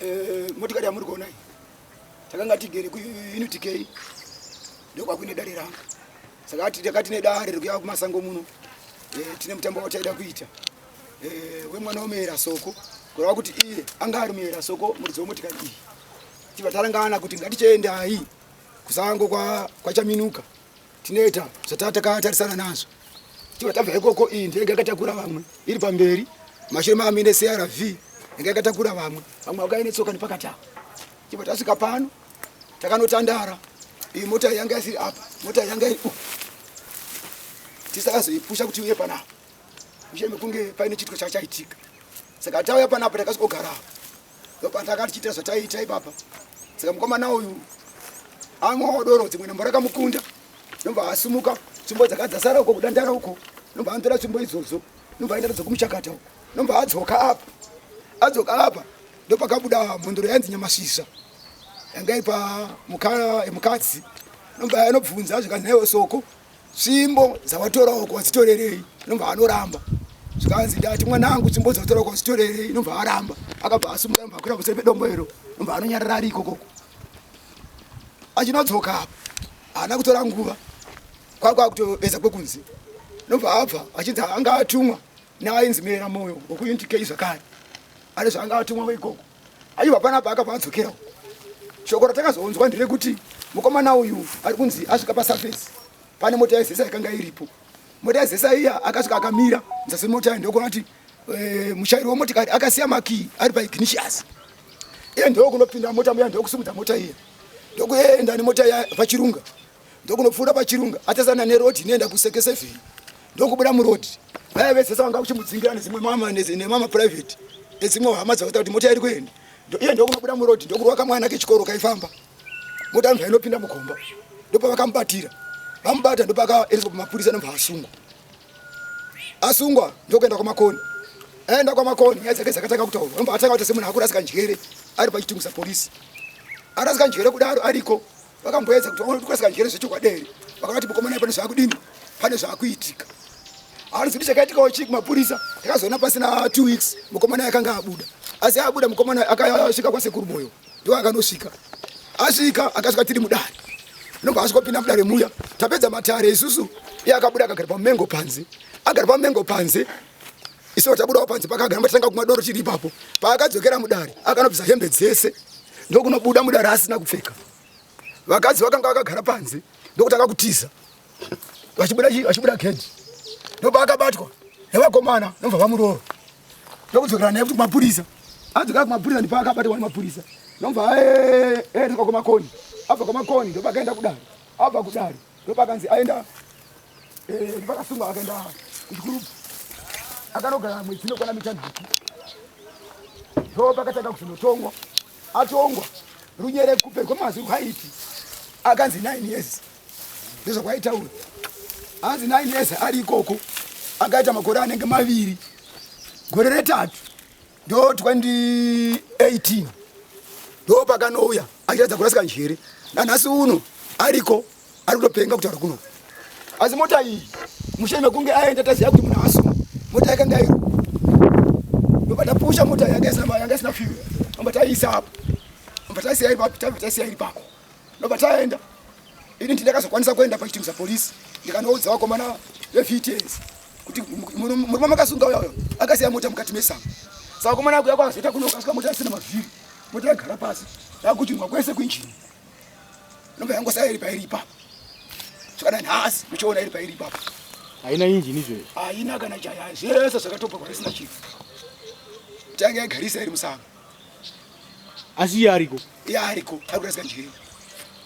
Eh, motikari yamuri kuona iyi takanga tigere kuunit k ndokwakuine dare rangu saka taka tine dare rekuya kumasango muno eh, tine mutambo wataida kuita eh, wemwana womuyera soko kureva kuti iye anga ari muyera soko muridzi wemotikari iyi tibva tarangana kuti ngatichiendai kusango kwachaminuka tinoita zvatataka nazvo tiba tabva ikoko iyi ndiyo yakatakura vamwe iri pamberi mashure maamine crv yanga yakatakura vamwe vamwe vakauya netsoka nepakati apa tiba tasvika pano takanotandara iyi mota yanga isiri apa mota yanga iri uku tisakazoipusha kuti uye panapa mushure mekunge paine chiitiko chachaitika saka tauya panapa takasvikogara apa ndopataka tichiita zvataiita ipapa saka mukomana uyu amwawo doro dzimwe namba rakamukunda nobva asumuka tsvimbo dzakadzasara uko kudandara uko nobva anotora tsvimbo idzodzo nobva aenda nadzo kumuchakata uko nobva adzoka apa adzoka apa ndopakabuda mhondoro yainzi nyamasvisa yanga iri pamukadzi nobva anobvunza zvikanzi naiwe soko Tsvimbo dzawatora uko wadzitorerei? Inobva anoramba. Zvikanzi ndati mwanangu tsvimbo dzawatora uko wadzitorerei? Inobva aramba. Akabva asumuka inobva akwira pamusoro pedombo iro. Inobva anonyarara ari ikokoko. Achinodzoka apa. Haana kutora nguva. Kwakwa kutoedza kwekunze. Inobva abva achinzi anga atumwa neainzi Mera Moyo wekuUNTK zvakare. Ane zvaanga atumwa ikoko. Aiwa panapa akabva adzokera. Shoko ratakazonzwa nderekuti mukomana uyu ari kunzi asvika pasurface pane mota yezesa yakanga iripo. Mota yezesa iya akasvika akamira muzasi mota iya ndokuona kuti e, mushairi wemotikari akasiya makii ari paignitius. Iye ndokunopinda mota muya ndokusimudza mota iya ndokuenda nemota iya pachirunga ndokunopfuura pachirunga atasana neroad inoenda kuseke sevhii ndokubuda muroad vaya vese vanga kuchimudzingira nedzimwe mama nemama private nedzimwe hama dzakaita kuti mota iri kuenda iye ndokunobuda muroad ndokurwa kamwana kechikoro kaifamba mota anhu inopinda mugomba ndopavakamubatira vamubata ndopakaendeswa kumapurisa nobva asungwa asungwa ndokuenda kwamakoni aenda kwamakoni nyaya dzake dzakatanga kutaurwa nobva atanga kuita semunhu akurasika njere ari pachitungusa polisi arasika njere kudaro ariko Vakamboedza kuti vaone kuti kurasika njere zvechokwadi here, vakati mukomana pane zvaakudini, pane zvaakuitika. Hanzi kuti chakaitikawo chii kumapurisa, takazoona pasina 2 weeks mukomana akanga abuda, asi abuda mukomana akasvika kwasekuru Moyo, ndo akanosvika asvika akasvika tiri mudare nobva asvikopinda mudare muya tapedza matare isusu iye akabuda akagara pamumengo panze agara pamumengo panze isu tabudawo panze pakagara matanga kumwa doro tiri ipapo paakadzokera mudare akanobvisa hembe dzese ndokunobuda mudare asina kupfeka vakadzi vakanga vakagara panze ndokutanga kutiza vachibuda vachibuda gedhi ndopaakabatwa nevakomana nobva vamurova ndokudzokera naye kuti kumapurisa adzokera kumapurisa ndipaakabatwa nemapurisa nobva aendeswa kwamakoni abva kwamakoni ndopakaenda kudare abva kudare ndopakanzi aenda eh, ndopakasungwa akaenda kuchikurubu akanogara mwedzi inokwana mitanhatu ndopakatanga kuzonotongwa atongwa runyerekupe rwemazwi rwaiti akanzi 9 years ndozvakwaitaura anzi 9 years ari ikoko akaita makore anenge maviri gore retatu ndo 2018 ndo pakanouya achiratidza kurasika njere nanhasi uno ariko ari kutopenga kutaura kuno asi mota iyi mushure mekunge aenda taziva kuti munhu asungwa mota yakanga iri ndoba tapusha mota yanga isina yanga isina fuel ndoba taiisa apo ndoba taisiya iri papo tabva taisiya iri papo ndoba taenda ini ndakazokwanisa kuenda pachitungisa polisi ndikanoudza vakomana vevts kuti murume makasunga uya uyo akasiya mota mukati mesango saka vakomana kuya kwakazoita kuno kasvika mota isina mavhiri mota yagara pasi yakuchinwa kwese kuinjini nobva yangosara iri pairi ipapo saka nanhasi muchiona iri pairi ipapo haina injini izvezvi haina kana chaya zvese zvakatobva isina chinhu tange yagarisa iri musango asi iye ariko iye ariko ari kurasika njere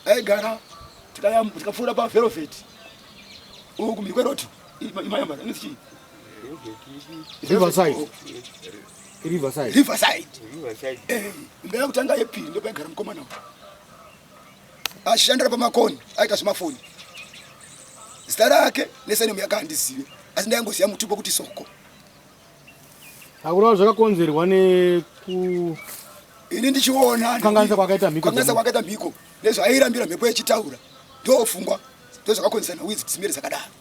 aigara tikapfuura pavelvet uku mhiri kweroti imayambara inonzi chii Riverside. Riverside. Riverside. Eh, mbera kutanga yepiri ndopaigara mukomana uyu. Ashandira pamakoni, aita zvemafoni. Zita rake nesenemu yake handizive, asi ndaingoziva mutupo kuti Soko. Hakureva zvakakonzerwa neku ini ndichiona kanganisa kwakaita mhiko kanganisa kwakaita mhiko nezvaairambira mhepo yechitaura ndofungwa ndozvakakonzera nhau idzi dzimire dzakadaro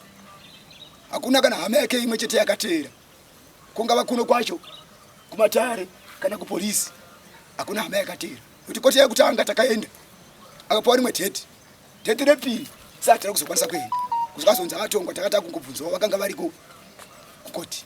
hakuna kana hama yake imwe chete yakateera kungava kuno kwacho kumatare kana kupolisi. Hakuna hama yakateera kuti koti yekutanga takaenda akapiwa rimwe dheti, dheti repiri saka tira kuzokwanisa kuenda kuzokazonzi atongwa. Takati akungobvunzawo vakanga variko kukoti.